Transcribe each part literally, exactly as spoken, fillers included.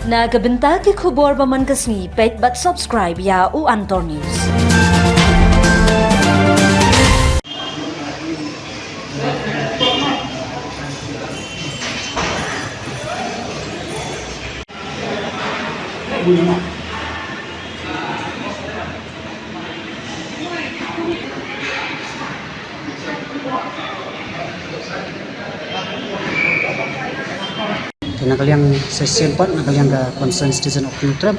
Na ka bynta ki khubor ba man ka sngi, peit bad subscribe ïa u Antor News. Te na ka liang sa shisien pat, na ka liang ka Concerned Citizen of Hynñiewtrep,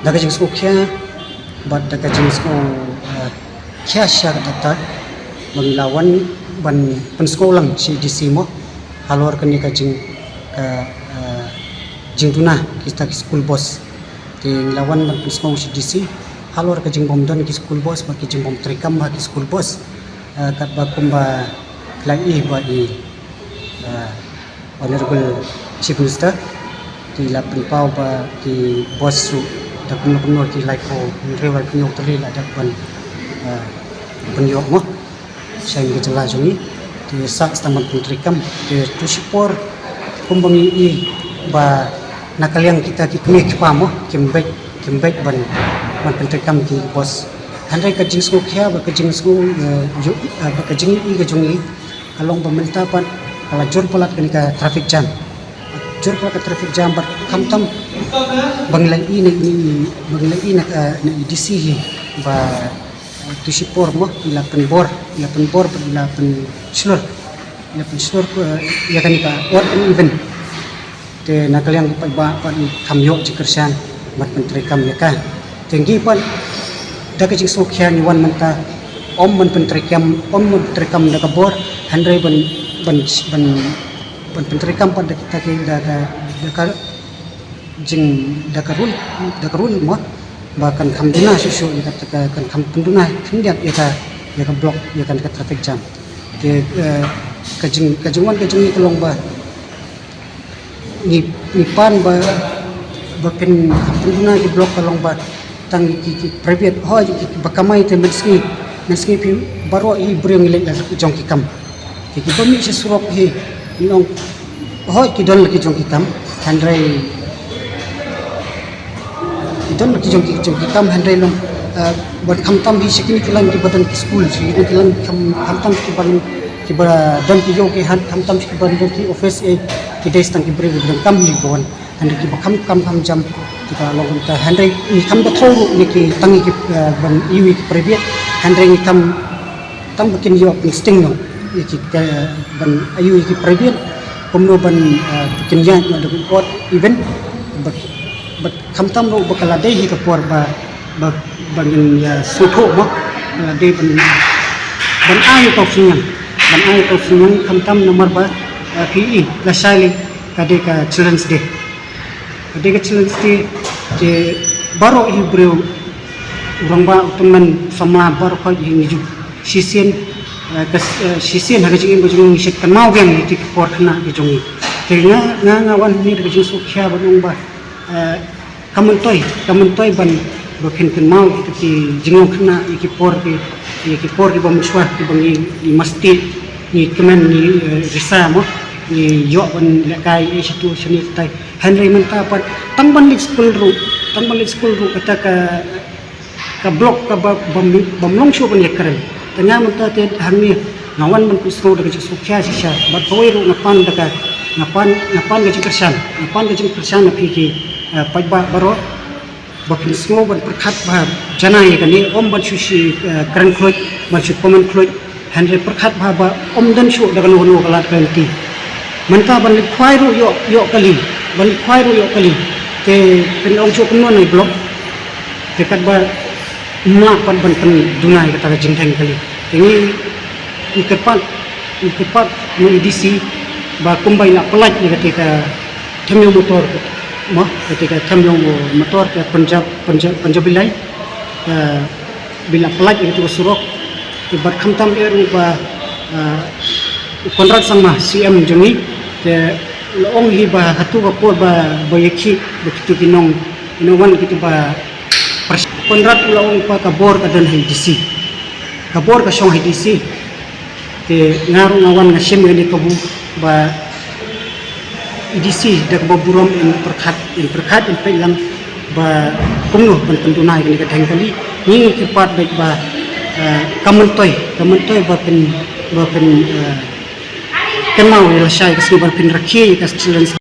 da ka jingsngewkhia bad da ka jingsngew, eh, khia sha ka data ba ngi la wan ban pynsngew lang sha D C mo halor kane ka jing, ka, eh, jingduna kita ki school bus. Te ngi la wan ban pynsngew sha D C halor ka jingbym don ki school bus bad ki jingbym treikam ha ki school bus. Eh, katba kumba la ïohi ba i, eh, Honorable Chief Minister te i la pynpaw ba ki bus ruh da kumno kumno ki laiphew hynriew laiphew hynñiew tylli la dep ban, eh, pynïoh mo sha ïing ka jylla jong ngi. Te sa sdang ban pyntreikam te tu shipor kumba ngi ïohi ba na ka liang kita ki kmie ki kpa mo kim beit, kim beit ban, ban pyntreikam ki bus. Hynrei ka jingsngewkhia bad ka jingsngew, eh, ïoh, eh, bad ka jingïohi ka jong ngi ka long ba mynta pat ka la jur palat kane ka traffic jam. Jur palat ka traffic jam bad khamtam ba ngi la ïohi na, na, ba ngi la ïohi na, eh, na D C hi ba, eh, tu shipor mo i la pynbor, i la pynbor bad i la pynshlur, i la pynshlur, eh, ïa kane ka odd and even. Te na ka liang ki paidbah pat kham ïoh jingkyrshan bad pyntreikam ïa ka. Te ngi pat da ka jingsngewkhia ngi wan mynta, ym ban pyntreikam, ym ban pyntreikam da ka bor, hynrei ban, ban, ban, ban pyntreikam pat da kita ki, da ka, da ka jing, da ka rule, da ka rule mo ba kan kham duna shuh shuh ïa ka, kan kham pynduna khyndiat ïa ka, ïa ka block, ïa ka, ka traffic jam. Te, eh, ka jing, ka jingwan ka jong ngi ka long ba ngi, ngi pan ba, ba kin pynduna ki block ka long ba tang ki, ki private, hooid ki, ki ba kamai te mynsngi, mynsngi phi baroh hi briew ngi leit la ki jong ki kam. Te ki ba mih sha surok hi nong, hooid ki don la ki jong ki kam, hynrei ki don la ki jong ki, jong ki kam hynrei long, eh, ban khamtam hi sha kine ki line ki ba don ki school, sha kine ki line kham, khamtam ki ba, ki ba don ki ïew ki hat, khamtam ki ba don ki office, eh, ki dei tang ki briew ki ba donkam hi ba wan. Hynrei ki ba kham kam kham jam ki ba long kumta. Hynrei ngi kham da thew ruh ïa ki tang ïa ki, eh, ban ïoh ïa ki private. Hynrei ngi kham tang ba kin ïoh pynsting noh ïa ki, eh, ban ïoh ïa ki private. Kumno ban, eh, ba kin ïaid noh da ki odd even. Ba, ba khamtam ruh ba ka la dei hi ka por ba, ba, ba ngin ïa sngewthuh mo. Ba la dei ban, ban ai ïa ka u synñiang. Ban ai ïa ka u synñiang khamtam namar ba, eh, phi i lashai lei ka dei ka Children's Day. Ka dei ka Children's Day te baroh hi briew, u rangbah, u tymmen, u samla, baroh khoit hi ngi ju shisien, eh, ka, eh, shisien ha ka jingim ka jong ngi ngi shait kynmaw biang ïa ki por khynnah ki jong ngi. Te nga, nga, nga wan hangne da ka jingsngewkhia ban ong ba, eh, ka myntoi, ka myntoi ban ba phin kynmaw ïa ki jinglong khynnah, ïa ki por ki, ïa ki por ki ba mynshuwa ki ba ngi, ngi masti, ngi kmen, ngi, eh, risa mo, ngi ïoh ban lehkai, eh, shatu shane tai. Hynrei mynta pat tang ban leit skul ruh, tang ban leit skul ruh kata ka, ka block ka ba, bym, bym long shuh ban ïakren. Te nga mynta te hangne nga wan ban pynsngew da ka jingsngewkhia shisha bad kawei ruh nga pan da ka, nga pan, nga pan ka jingkyrshan, nga pan ka jingkyrshan na phi ki, eh, paidbah baroh. Ba phin sngew ban pyrkhat bha janai ïa kane, ym ban shu shi, eh, kren khluit, ban shu comment khluit. Hynrei pyrkhat bha ba ym don shuh da kano kano ka lad ka lynti. Mynta ban leit khwai ruh ïoh, ïoh kali, ban leit khwai ruh ïoh kali. Te phin ong shuh kumno na i block. Te katba ym lah pat ban pynduna ïa kata ka jingdheng kali. Te ngi, ngi kyrpad, ngi kyrpad na i D C ba kumba i la pyllait ïa kata ka themiew motor, mo, kata ka themiew motor ka Punjab, Punjab, Punjabi Line, eh, ba i la pyllait ïa kata ka surok. Te bad khamtam eh ruh ba, eh, u Conrad Sangma, C M jong ngi, te la ong hi ba hato ka por ba, ba ïakhih ba kito ki nong, ki nongwan kito ba, Conrad u la ong ba ka bor ka don ha i D C. Ka bor ka shong ha i D C. Te nga ruh nga wan nga shim ïa kane kabu ba E D C da kaba burom in pyrkhat, in pyrkhat in peit lang ba kumno ban pynduna ïa kane ka thaiñ kali. Ngi ngi kyrpad beit ba, eh, ka myntoi, ka myntoi ba pyn, ba pyn, eh, kynmaw ïa lashai ka sngi ba pynrakhe ïa ka Children's